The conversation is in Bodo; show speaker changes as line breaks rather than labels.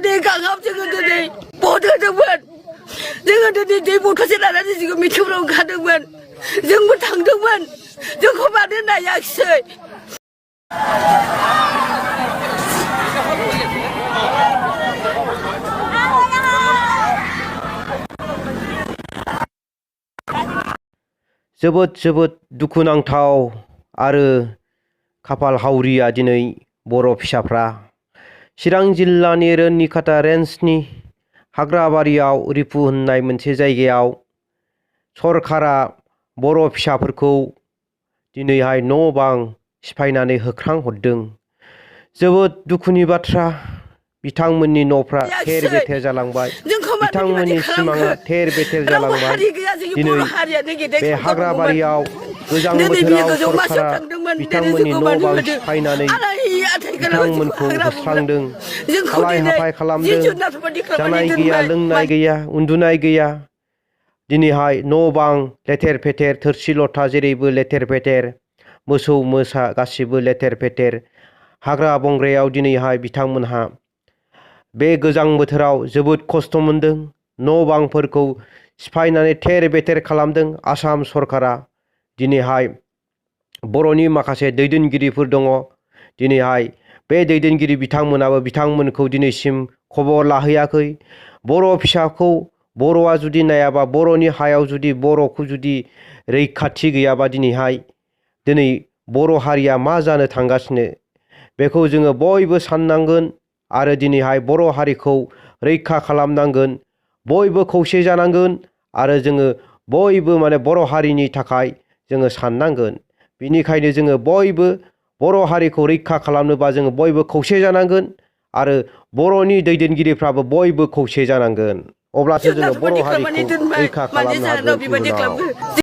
दै गांहाब जोङो दिनै भट होदोंमोन जोङो दिनै दै बथलसे लानानै जोङो मिथिंफ्राव ओंखारदोंमोन जोंबो थांदोंमोन जोंखौ मानो नायाखिसै
जोबोद दुखुनांथाव आरो खाफाल हावरिया दिनै बर' फिसाफ्रा चिरां जिल्लानि रुनिखाता रेन्जनि हाग्राबारियाव रिफु होननाय मोनसे जायगायाव सरकारा बर' फिसाफोरखौ दिनैहाय न' बां सिफायनानै होख्रांहरदों। जोबोद दुखुनि बाथ्रा बिथांमोननि न'फ्रा थेर बेथेर जालांबाय, बिथांमोननि सिमाङा थेर बेथेर जालांबाय। दिनै बे हाग्राबारियाव गोजां बोथोराव सरकारा बिथांमोननि न' बां सिफायनानै बिथांमोनखौ होस्रांदों, हालाय हाफाय खालामदों। जानाय गैया, लोंनाय गैया, उन्दुनाय गैया। दिनैहाय न' बां लेथेर फेथेर, थोरसि लथा जेरैबो लेथेर फेथेर, मोसौ मोसा गासिबो लेथेर फेथेर। हाग्रा बंग्रायाव दिनैहाय बिथांमोनहा बे गोजां बोथोराव जोबोद खस्थ' मोनदों। न' बांफोरखौ सिफायनानै थेर बेथेर खालामदों। आसाम सरकारा दिनैहाय बर'नि माखासे दैदेनगिरिफोर दङ। दिनैहाय बे दैदेनगिरि बिथांमोनाबो बिथांमोनखौ दिनैसिम खबर लाहैयाखै। बर' फिसाखौ बर'आ जुदि नायाबा, बर'नि हायाव जुदि बर'खौ जुदि रैखाथि गैयाबा दिनै बर' हारिया मा जानो थांगासिनो बेखौ जोङो बयबो साननांगोन आरो दिनैहाय बर' हारिखौ रैखा खालामनांगोन। बयबो खौसे जानांगोन आरो जोङो बयबो बर' हारिनि थाखाय जोङो साननांगोन। बिनिखायनो जोङो बयबो बर' हारिखौ रैखा खालामनोबा जोङो बयबो खौसे जानांगोन आरो बर'नि दैदेनगिरिफ्राबो बयबो खौसे जानांगोन। अब्लासो जोङो बर' हारिखौ रैखा खालामनो हागोन इयुनाव।